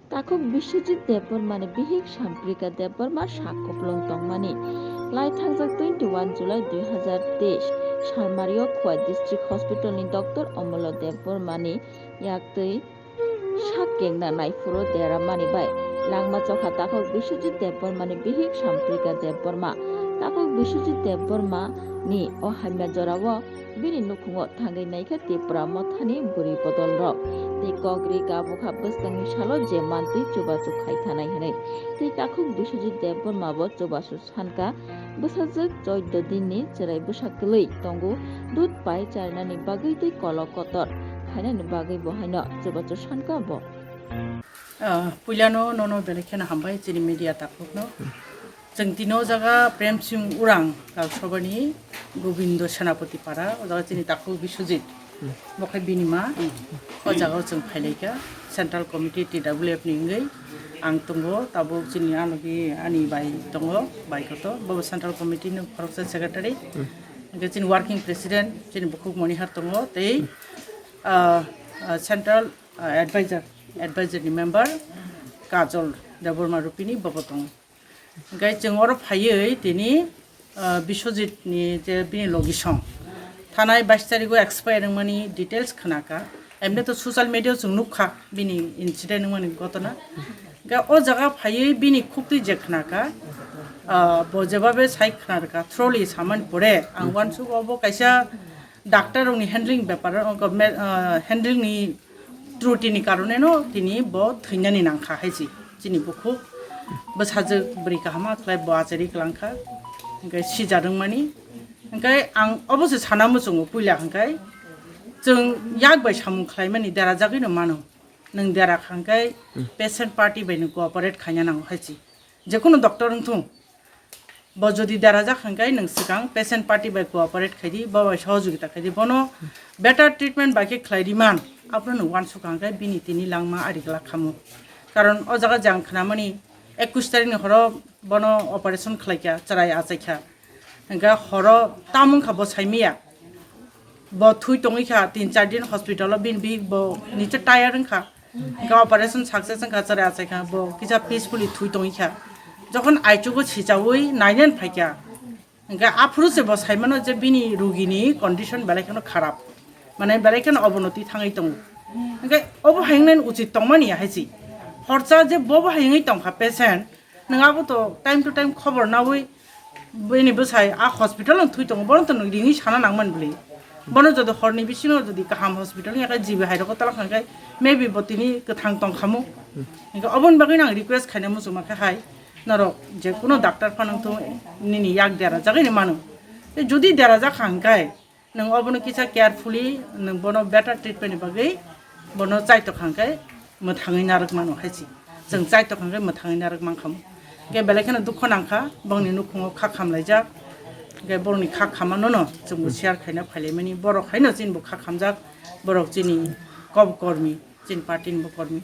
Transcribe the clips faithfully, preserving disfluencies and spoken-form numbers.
Takhuk Biswajit Debbarmani bihik Samprika Debbarma sak kupulung tongmani. Lai thangjak twenty one July dui hazar teis salmario Khowai District Hospital ni Doctor Omolo Debbarmani yaktwi sak kengna naiphuru deramani bai langma chokha takhuk Biswajit Debbarmani bihik Samprika Debbarma. Takhuk Biswajit Debbarma ni o hamya jorao bini nukhungo thangwi naikha Tipra Mothani bwrwi bodolrok tei kok ri kabukha bwskangni salo je mantwi chubachu khai thanai hwnwi. Tei takhuk Biswajit Debbarma bo chubachu sankha bwsajwk choudo dinni chwrai bwsa kwlwi tongo dud pai charinani bagwi tei kolok kotor khainani bagwi bo haino chubachu sankha bo. Ah, puilano nono belai kheno hambai chini media takhukno. Chwng tini o jaga Prem Singh Urang Kalsobani Gobindo Senapati Para, o jaga chini takhuk Biswajit. Bo khe bini ma. O jaga o chwng phailaikha Central Committee T W F ni wngwi. Ang tongo, tabuk chini ano bi ani bai tongo, bai koto. Bo Central Committee ni khoroksa secretary. Hwnkhe chini working president, chini bukhuk Monihar tongo, tei, ah, ah, Central ah, advisor, advisor ni member Kajol Debbarma Rupini bobo tongo. Hwnkhe chwng oro phaiwi tini, ah, Biswajit ni je bini logisong thanai bais tarigo expire wngmani details khnakha. Emni to social media o chwng nukha bini incident wngmani ghotona. Hwnkhe o jaga phaiwi bini khuktwi je khnakha, ah, bo jebabe sai khnarwkha, thoroughly samani pore ang uansuk obo kaisa doctor rokni handling bepar o, handling ni truti ni karone no tini bo thwinani nangkha hai si. Chini bukhuk bwsajwk bwrwi kaham khlai bo achari kwlangkha, hwnkhe sijak wngmani. Hwnkhe ang obo se sana muchungo puila hwnkhe chwng yak bai samung khlaimani derajagwi no mano. Nwng dera kha hwnkhe patient party bai no cooperate khaina nango hai si. Jekunu doctor wngthung, bo jodi derajak hwnkhe nwng swkang patient party bai cooperate khaidi, bo bai sohojogita khaidi, bono better treatment bai khe khlai riman, abono nwng uansukha hwnkhe bini tini langma ari glak khamu. Karon o jaga je ang khnamani ekush tarikni horo bono operation khlaikha, chwrai achaikha, hwnkhe horo tam wngkha bo saimaya. Bo thui tongwi kha, tin char din hospital o bini bihik bo niche tired wngkha. Hwnkhe operation success wngkha, chwrai achaikha, bo kisa peacefully thui tongwi kha. Jokhon aichugo sichaui nainani phaikha, hwnkhe aphuru se bo saimano je bini rugini condition belai kheno kharap, mane belai kheno obonoti thangwi tongo. Hwnkhe obo hai wngnani uchit tongmani ya hai si. Horsa je bobo hai wngwi tongkha patient, nwng abo to time to time khobor naui bini bwsai a hospital no thwi tongo, bono to nwng ringwi sana nangmani bwlwi. Bono jodi horni bisingo jodi kaham hospital wngya khe G B hai rogo tala kha khe maybe bo tini kwthang tong khamu. Hwnkhe oboni bagwi no ang request khaina muchungma khe hai, norok je kuno doctor phano wngthung nini yak dera jagwi ni mano. Tei jodi dera jak kha hwnkhe nwng obono kisa carefully nwng bono better treatment ni bagwi bono chaitok kha hwnkhe mwthangwi narwk mano hai si. Chwng chaitok kha hwnkhe mwthangwi narwk man khamu. Hwnkhe belai kheno dukho nangkha, bongni nukhungo kha khamlaijak. Hwnkhe borokni kha khamano no chwngbo share khaina phailaimani. Borok haino chini bo kha khamjak, borok chini kok kormi, chini party ni bo kormi.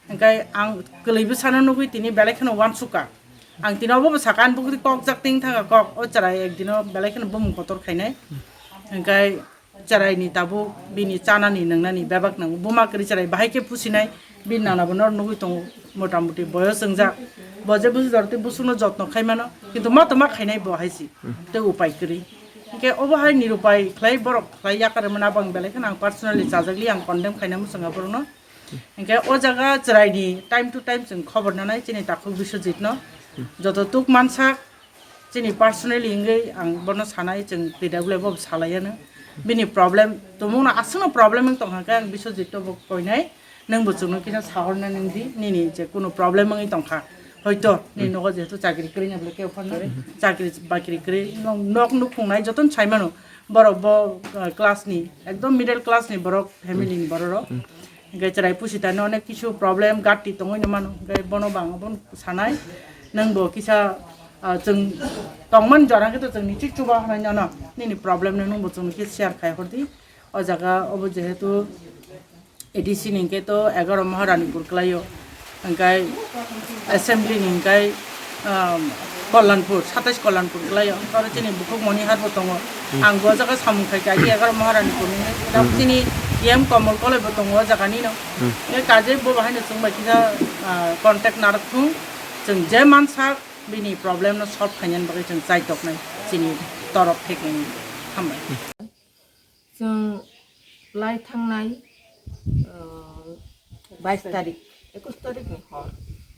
Hwnkhe ang kwlwi bwsano nugwi tini belai kheno uansukha. Ang tini obo bwsakha, ani bukhuti kok jak ting thangkha kok, o chwrai ekdino belai kheno bumung kotor khainai. Hwnkhe chwraini tabuk bini chanani nwngnani bebak nango. Buma kwrwi chwrai bahai khe pusinai, bini nanabo noro nugwi tongo, motamuti boyos wngjak. Bo je busi jorti busukno jotno khaimano, kintu ma to ma khainai bo hai si, tei upai kwrwi. Hwnkhe obo hai nirupai khlai borok khlai yakarwi mano, abo ang belai kheno ang personally chajak li, ang condemn khaina mwchangkha borokno. Hwnkhe o jaga chwraini time to time chwng khobor nanai chini takhuk Biswajit no. Joto tuk mansak chini personally wngwi ang bono sanai, chwng T W F bo salaiya no. Bini problem tongmung no aswk no problem wng tongkha khe ang Biswajit no bo koinai, nwng bo chwngno kisa sahorna nang di, nini je kuno problem wngwi tongkha. Hoito nini nogo jehetu chakri kwrwi no bole kebo phano chakri bakri kwrwi nok nukhung nai jotono sai mano. Borok bo, uh, class ni, ekdom middle class ni borok, family ni borok rok. Hwnkhe chwrai pusi tani onek kisu problem gatti tongwi no mano. Hwnkhe bono bo ang obo sanai, nwng bo kisa, ah, chwng tongmani jora khe to chwng nichik chuba hwnwi nono nini problem no nwng bo chwng khe share khai hordi. O jaga obo jehetu A D C ni hwnkhe to egaro Maharanipur kwlaio, hwnkhe assembly ni hwnkhe, um, Kalyanpur, satais Kalyanpur kwlaio, oro chini bukhuk Monihar bo tongo. Ang bo o jaga samung khai kha, egaro Maharanipur ni, chini T M Komol Koloi bo tongo o jaga ni no. Hmm. E kaje bo bahai no chwng bai kisa, ah, contact narwk thung. Chwng je mansak bini problem no solve khainani bagwi chwng chaitoknai chini torop thekni hambai. Chwng lai thangnai, ah, bais tarik, ekus tarik ni hor,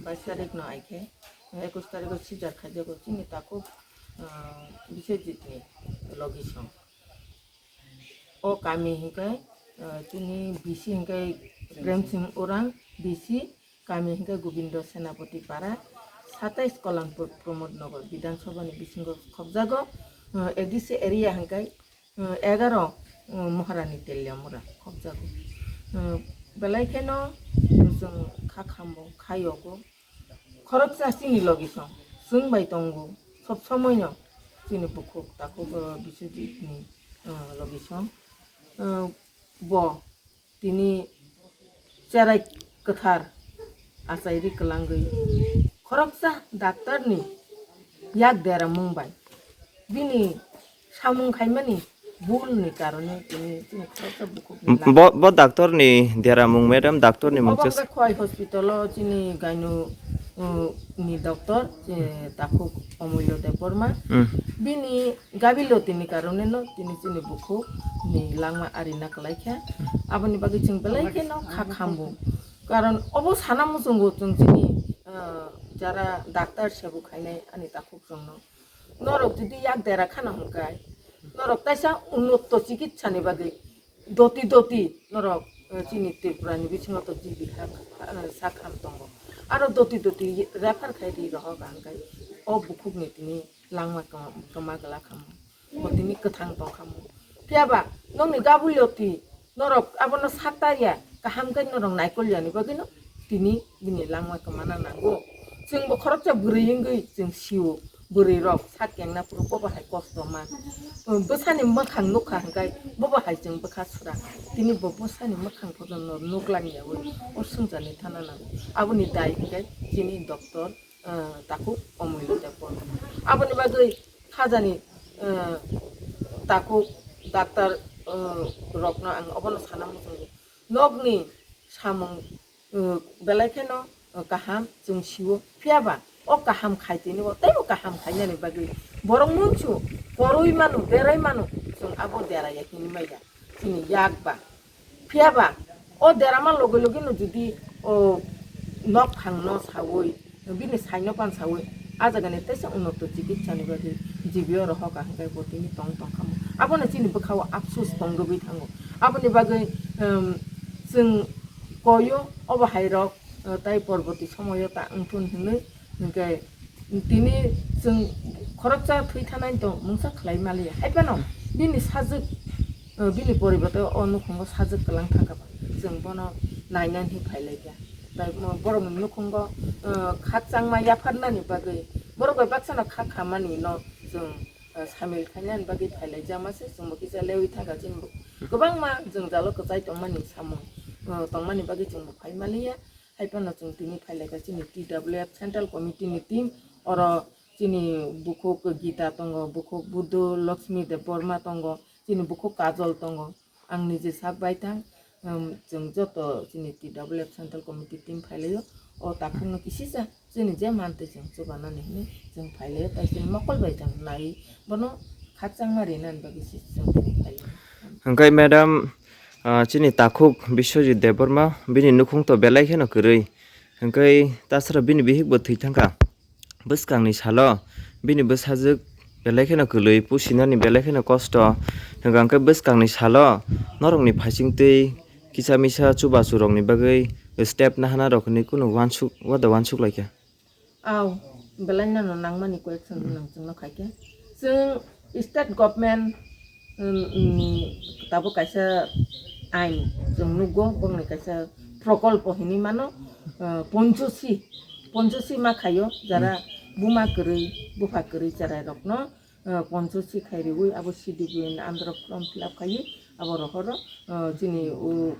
bais tarik no aikhe, ekus tarik o sijar khaijago chini takhuk, ah, Biswajit ni logi song. O kami hinkhe, ah, chini B C hinkhe Prem Singh Orang, B C, kami hinkhe Gobindo Senapati Para, satais Kalanpur Pramod Nagar Bidhan Sabha ni bisingo khopjago. Ah, A D C area hinkhe, ah, egaro, ah, Maharani Teliamura khopjago. Ah, belai kheno chwng kha khambo, kha yogo. Khoroksa chini logi song, chwng bai tongo, sob somoino chini bukhuk takhuk, ah, Biswajit ni, ah, logi song. Ah, bo tini cherai kwthar achairi kwlangwi khoroksa daktarni yak deramung bai bini samung khaimani bulni karone tini chini khoroksa bukhuk ni Bo, bo daktorni deramung, madam, daktorni mung obo chis- hwnkhe Khowai hospital o chini gaino, uh, ni doctor, je takhuk Omulyo Debbarma. Hmm. Bini gabilotini karone no tini chini bukhuk ni langma arina kwlaikha. Aboni bagwi chwng belai kheno kha khambo. Karon obo sana muchungo chwng chini, ah, jara daktar sebu khainai ani takhuk chwngno. Norok jodi yak dera khana hwnkhai, norok taisa unnoto chikitsa ni bagwi doti doti norok, eh, chini Tripura ni bisingo to G B ha, eh, sak ham tongo. Aro doti doti refer khai ri rohok hwnkhai o bukhuk ni tini langma kwma, kwma gwla khamu. Bo tini kwthang tong khamu. Phiya ba nokni gabulio twi norok abono sak tarya, kaham khe norok naikol yani bagwino tini bini langma kwmana nango. Chwng bo khoroksa bwrwi wngwi chwng sio, bwrwi rok sak kengna phuru bobo hai kosto man. Bwsani mwkhang nukha hwnkhe bobo hai chwng bwkha sura. Tini bo bwsani mwkhang photo no nuklangyawi o swngcharni thana nango. Aboni dai hwnkhe chini doctor, ah, takhuk Omulyo Debbarma. Aboni bagwi khajani, ah, takhuk daktar, ah, rokno ang obono sana muchungo. Nokni samung, ah, belai kheno, ah, kaham chwng sio. Phiya ba o kaham khai tini bo teibo kaham khainani bagwi borok munchu korwi mano, berai mano, chwng abo deraya hini maya. Chini yak ba. Phiya ba, o derama logi logi no jodi o nok phang no sawi, bini sai no pan sawi, a jaga ni teisa unnoto chikitsa ni bagwi G B o rohok a hwnkhe bo tini tong tong kha mo. Abono chini bwkha o apsus tong rwgwi thango. Aboni bagwi, um, chwng koyo obo hai rok, uh, tai porborti somoyo ta wngthun hinwi Hwnkhe tini chwng khoroksa thwi thanai to mungsa khlai maliya. Hai phano bini sajwk, eh, bini poribote o nukhungo sajwk kwlang thangkha ba. Chwng bono nainani phailai kha. Tai mo-, borokni nukhungo, eh, khakchangma yapharnani bagwi borok bai baksano kha khamani no chwng, eh, samil khainani bagwi phailai jama se chwngbo kisa lewi thangkha chini bo. Kwbangma jwngjalo kwchai tongmani samung, eh, tongmani bagwi chwngbo phai maliya. Hai phano chwng tini phailaikha chini T W F Central Committee ni team, oro chini bukhuk Gita tongo, bukhuk Buddho Lakshmi Debbarma tongo, chini bukhuk Kajol tongo. Ang nije sak baithang, um, chwng joto chini T W F Central Committee team phailaio. O takhukno kisisa chini je mantwi chwng chubanani hinwi chwng phailaio, tai chini mokol bai chwng nai bono khakchangma rinani bagwi se chwng tini phailaio. Hwnkhe madam, ah, chini takhuk Biswajit Debbarma, bini nukhung to belai kheno kwrwi. Hwnkhe tasara bini bihik bo thwi thangkha. Bwskangni salo bini bwsajwk belai kheno kwlwi, pusinani belai kheno kosto. Hwnkhe bwskangni salo norokni phaisingtwi kisa misa chubachu rokni bagwi step nahana rok hinwi kunu wansuk, wada wansuk laikha. Aw, belai no nangmani question nang chwngno khaikhe. Chwng state government, um, ni tabuk kaisa ain chwng nukgo, bongni kaisa prokolpo hinwi mano, uh, Ponchosi, Ponchosi ma khaio, jara buma kwrwi, bupha kwrwi cherai rokno, uh, Ponchosi khai riwi abo C D B ni under form fill up khaiwi abo rohoro, uh, chini o,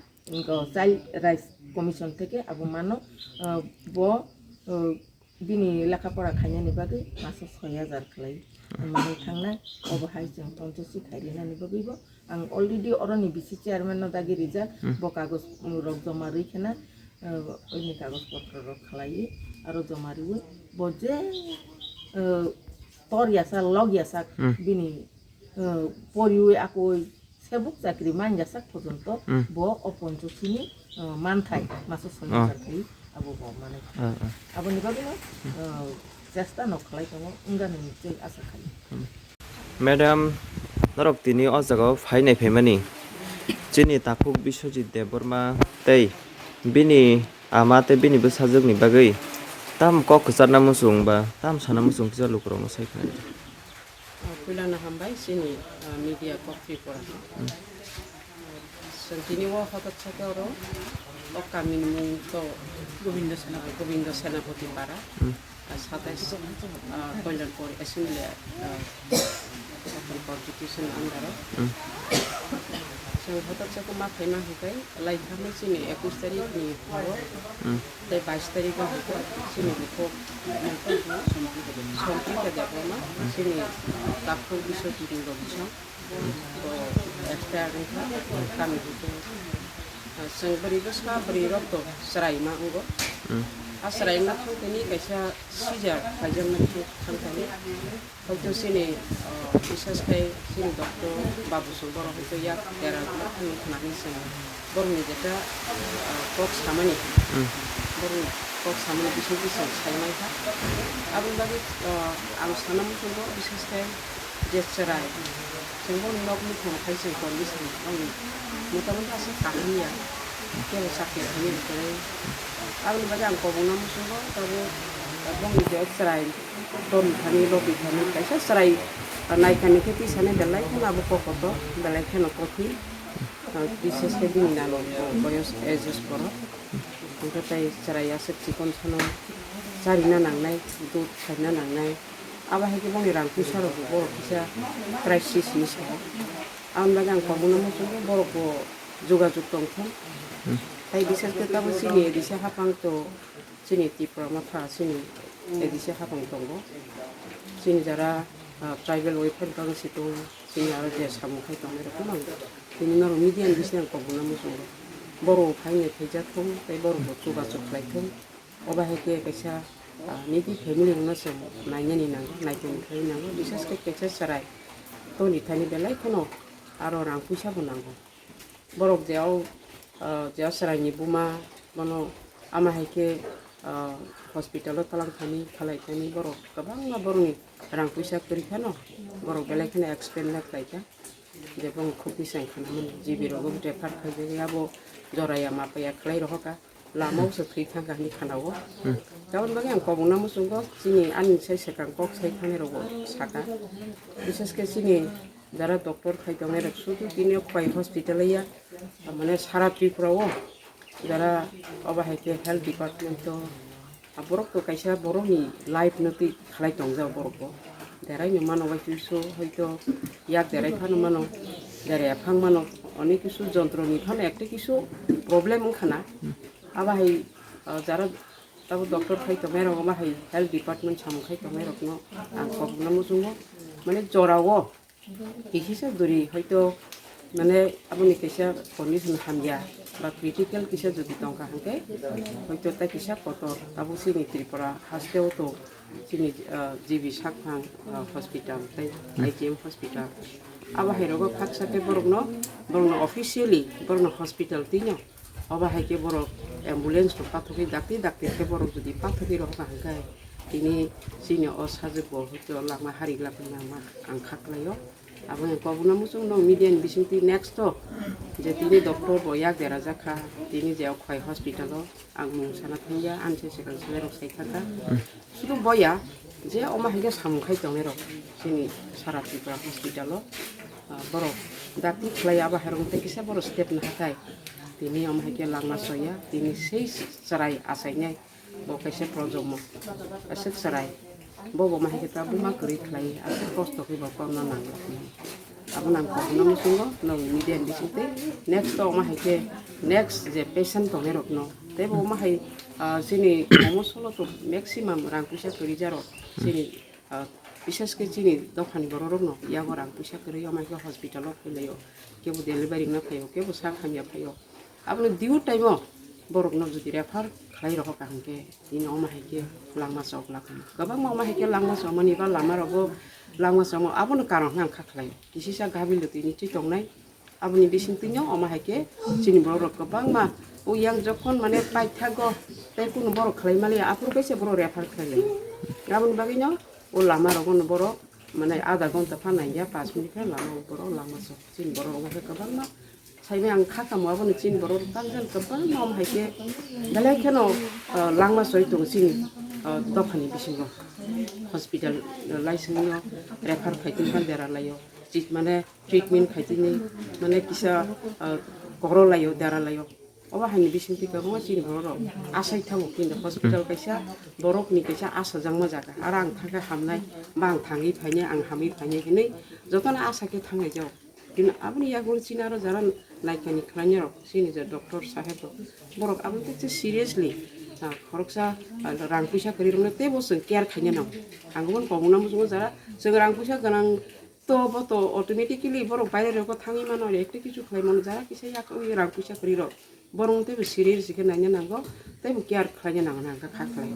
o Child Rights Commission theke abo mano, uh, bo, uh, bini lekha pora khainani bagwi maso soi hajar khlai manwi thangnai, obo hai chwng Ponchosi khai rinani bagwi bo Ang already oroni bisi chairman no dagi rijak, Hmm. bo kagoj rok joma rwi khena, eh, oini kagoj potro rok khalaiwi, aro joma rwi bo je, eh, tor yasa, log yasa Hmm. bini, eh, poriwi akoi sebuk chakri man yasa porjonto Hmm. bo o ponchoshini, eh, manthai masa soi Oh. chakri abo bo manai. Oh, oh. Aboni bagwi no, Hmm. eh, chesta no khlai tongo, wngani tei asa khai. Hmm. Madam, norok tini o jaga o phainai phaimani chini takhuk Biswajit Debbarma tei bini ama tei bini bwsajwkni bagwi tam kok kwcharna muchung ba tam sana muchung kisa lukurokno sai khnai. Ah, puilano hambai chini, ah, media kok Tripura. Hmm. Chwng tini o hotok saka oro o kamini mung to Gobindo Senapati. Gobindo Senapati Para. Hmm. Ah, satais, ah, Kalyanpur Assembly, ah, Constitution under o. Hmm. Chwng hotok saka ma phaima hwnkhe laithamni chini ekush tarikh ni horo. Hmm. Tei bais tarikh o hwnkhe chini bukhuk Somprika Debbarma, chini takhuk Biswajit ni rok bisong, bo expire wngkha, tamni hwnkhe, ah, chwng bwrwi bwsa bwrwi rok to chwraima wngo. Hmm. A chwraima thangtini kaisa seizure khaijaknai thang-, thangthani. Hoito chini, ah, bisas khai chini doctor Babu Sung borok hoito yak dera khwnani chwng borokni jeta, ah, kok samani, Hmm. borokni kok samani bising bising sai mankha. Aboni bagwi, ah, ang sana muchungo bisas khai je chwrai chwng borokni nok nukhung khai chwng tonwi chwng ani motamoti aswk kaham ya kebo chakya thangwi kwrwi. Aboni bagwi ang kobokna muchungo tabuk, ah, bongni je chwrai. Tori thani, lobi thani, kaisa chwrai, ah, nai thani khe twi sani belai kheno abo kok kotor, belai kheno kothin. Ah, bises khe bini nalo bo boyos ages borok. Hwnkhe tai chwrai aswk chikon sano charina nangnai, dud khaina nangnai. Abo hai khe boni rang puisa rok bo borok kisa crisis hinwi sao. Aboni bagwi ang kobokno muchungo borok bo jogajog tongthung. Hmm. Tai bises khe tabuk chini A D C haphang to Chini Tipra Motha, chini A D C haphang tongo. Chini jara, ah, tribal welfare bangsi tongo. Chini aro je samung khai tongnai rok phano. Tini norok media ni bising ang kobokna muchungo. Borok phainai khaijak thung, tei borok bo chubachu khlai thung. Obo hai khe kaisa, ah, needy family rokno chwng nainani nango, naitoni khlai nango. Bises khe kaisa chwrai toni thani belai kheno aro rang puisa bo nango. Borok je o, ah, je o chwraini buma bono ama hai khe, ah, hospital o twlang thani khalai thani borok kwbangma borokni rang puisa kwrwi phano borok belai kheno explain khlai kha je bong khuk bising khanamani G B rogo refer khaijak ya bo jora ya mapha ya khlai rohor kha. Lama o se thwi thang kha hinwi khana o. Hmm. Taboni bagwi ang kobokna muchungo chini ani sai swkang kok sai thani rogo saka. Bises khe chini jara doctor khai tongnai rok sudu tini o Khwai hospital ya, mane sara Tripura o jara obo hai khe health department o borok to kaisa borokni life no twi khalai tongjak borok bo. Derai no mano bai twiso hoito yak derai phano mano, derai aphang mano, onek kisu jontro ni phano ekta kisu problem wngkha na. Abo hai, ah, jara tabo doctor khai tongnai rok, abo hai health department samung khai tongnai rok no ang kobokna muchungo. Mane jora o kisa duri hoito mane aboni kaisa condition hamya ba critical kisa jodi tongkha hwnkhe hoito tai kisa kotor abo chini Tripura haste o to chini, ah, G B sakphang, ah, hospital tei I G M hospital. Abo hai rogo khaksa khe borokno, borokno officially borokno hospital twino. Obo hai khe borok ambulance rok pathogwi dakti dakti khe borok jodi pathogwi rohor kha hwnkhe tini chini o sajwk bo hwnkhe o lama hari lama ang kha khlaio. Abo hai kobokna muchung no media ni bisingtwi next o je tini doctor bo yak derajak kha tini je o Khwai hospital o ang mung sana thangya ani se swkang swlairok sai kha kha. Sudu boya je omo hai khe samung khai tongnai rok chini sara Tripura hospital o, ah, borok dakti khlai abo hai rok tei kisa borok step nahakhai tini omo hai khe langma soya tini sei chwrai achainai bo kaisa projomo aswk chwrai bo bo omo hai khe ta buma kwrwi khlai aswk kosto khe bo korna nang. Abo nang kok no muchungo no media ni bisingtwi next to omo hai khe next je patient tongnai rok no tei bo omo hai, ah, chini omo solo to maximum rang puisa kwrwi jaro chini, ah, Bisas khe chini dophani bororokno yago rang puisa kwrwi, omo hai khe hospital-o phailaio, kebo delivery wngna phaio, kebo sak hamya phaio. Abono due time-o borokno jodi refer khlai rohor kaham khe, tini omo hai khe langma chok lakha. Kwbangma omo hai khe langma chomani ba lama rogo langma chomo, abono karon hwnka khlai. Kisisa gabil tini chi tongnai, aboni bisingtwino omo hai khe chini borok rok kwbangma o yang jokhon mane paithago tei kunu borok khlai maliya, aphuru kaisa borok refer khlai lai. Aboni bagwino o lama rogo no borok mane adha ghonta pha nangya, panch minute khe lama o borok langma chok. Chini borok rok khe kwbangma saimai ang kha kamo, abono chini borok rok tamjani kwbangma omo hai khe belai kheno, ah, langma choi tongo chini, ah, dophani bisingo. Hospital, ah, laisingno refer khai tongkha dera laio. Chit mane treatment khaitini, mane kisa, ah, koro laio, dara laio. Obo haini bisingtwi kwbangma chini borok rok asai thango, kintu hospital kaisa borokni kaisa asajakma jaga. Aro ang thangkhe hamnai, ba ang thangwi phainai, ang hamwi phainai hinwi jotono asa khe thangnai jao. Kintu aboni yagulo chini aro jara naikani khlainai rok, chini je doctor saheb rok, borok aboni tei seriously, ah, khoroksa, ah, rang puisa kwrwi rokno teibo chwng care khaina nango. Ang bono kobokna muchungo jara chwng rang puisa gwnang, to bo to automatically borok baire rogo thangwi mano, ekte kichu khlai mano, jara kisa yak wi rang puisa kwrwi rok. Borok teibo serious khe naina nango, teibo care khlaina nango, nang kha kha khlai.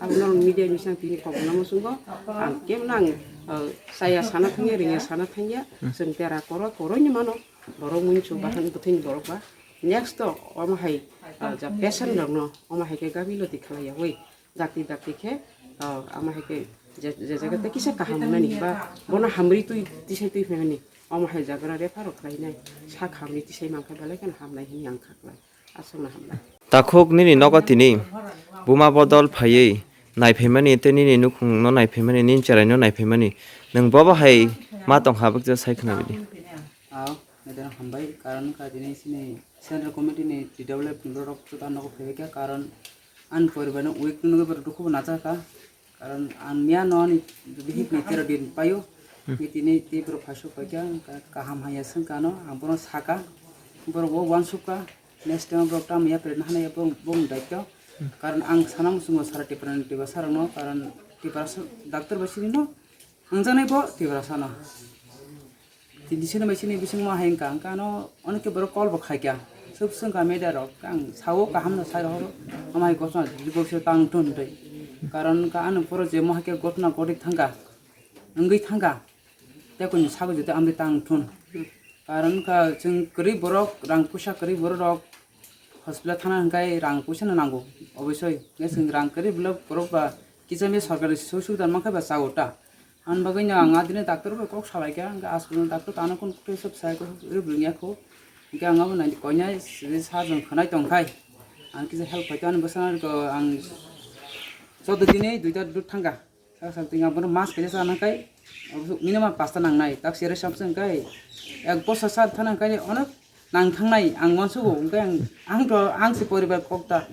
Abo norok media ni sang tini kobokna muchungo, ang kebo nang, uh, chaya sana thangya, ringya sana thangya, chwng tera koro, koroi ni mano, borok muinsu bahan bwthwini borok ba. Next to omo hai, uh, ja patient rokno, omo hai khe gabi loti khlai ya wi. Dakti dakti khe, ah, ama hai khe je, je jaga tei kisa kaham wngnani ba bono hamri twi tisai twi phaimani, omo hai jaga refer rok khlainai, sak hamri tisai mankha belai kheno hamnai hwnwi ang kha khlai. Aswkno hamnai. Takhuk nini nogo tini buma bodol phaiwi naiphaimani tei nini nukhungno naiphaimani, nini cheraino naiphaimani, nwng bobo hai ma tongkha, abwkhe sai khwnabidi. Aw, naitok hambai, karon wngkha tini chini Central Committee ni T W F ni borok joto ang nogo phaibaikha, karon ani poribar no weak nugwi borok dukhu bo nacharkha, karon ang miya no ani bihik ni tero din paio, tini tei borok phaiso paikha, wngkha kaham hamya swngkha ano, ang bono saka, borok bo uansukha, next time borok tamo yapri nahana ya bo, bo daityo, karon ang sana muchungo sara Tipra ni Tiprasa rok no, karon Tiprasa doctor bai sini no, Hwnjaknai bo Tiprasa no. Tini sini bai sini bisingma hai wngkha, wngkha ano onek khe borok call bo khaikha. Sub swngkha media rok, ang sao kaham no sai rohoro. Ama hai gotna report se tang thun tei. Karon wngkha ano poro je mo hai khe gotna gotwi thangkha. Wngwi thangkha. Tei kuni sago jete amri tang thun. Karon wngkha chwng kwrwi borok, rang puisa kwrwi borok rok hospital thana hwnkhe rang puisa no nango. Obosoi, hwnkhe chwng rang kwrwi borok ba kisa me sorkari sujog subida mankha ba chao ta. Ani bagwi no ang adini doctor bai kok salaikha, hwnkhe aswkno doctor tano kun khe sob sai kok rwbwrwng ya kho. Hwnkhe ang abo nai koinai sri sajwng khwnai tongkhai. Ang kisa help khaito ani bwsano ko ang chwdw dini duita dut thangkha. Sak sak twi ang bono mas kaisa chana kai. Minimum pasta nangnai. Tak sere samsung kai. Ek bosor sa thana kai onek nang thangnai ang uansugo, hwnkhe ang, ang to, ang se poribar kokta,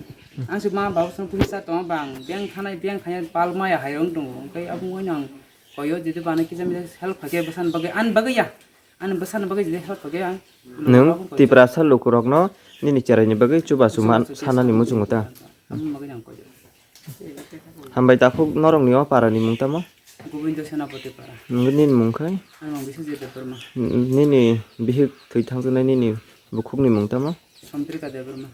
ang se ma babu song phunisa tong bang, beng thanai, beng thanya pal maya hai rong tongo, hwnkhe aboni ang koyo jodi bana kisa misa help khaikhe bwsani bagwi, ani bagwi ya, ani bwsani bagwi jodi help khaikhe ang. Nwng Tiprasa lukurokno nini cheraini bagwi chubachu man sanani muchungo ta? Aboni bagwi ang koyo. Hambai takhuk, norokni o parani mung tamo? Gobindo Senapati para. Nwng nini mung khai? Ani mung Biswajit Debbarma. N-, nini bihik thwi thangjaknai nini bukhukni mung tamo? Samtrika Debbarma.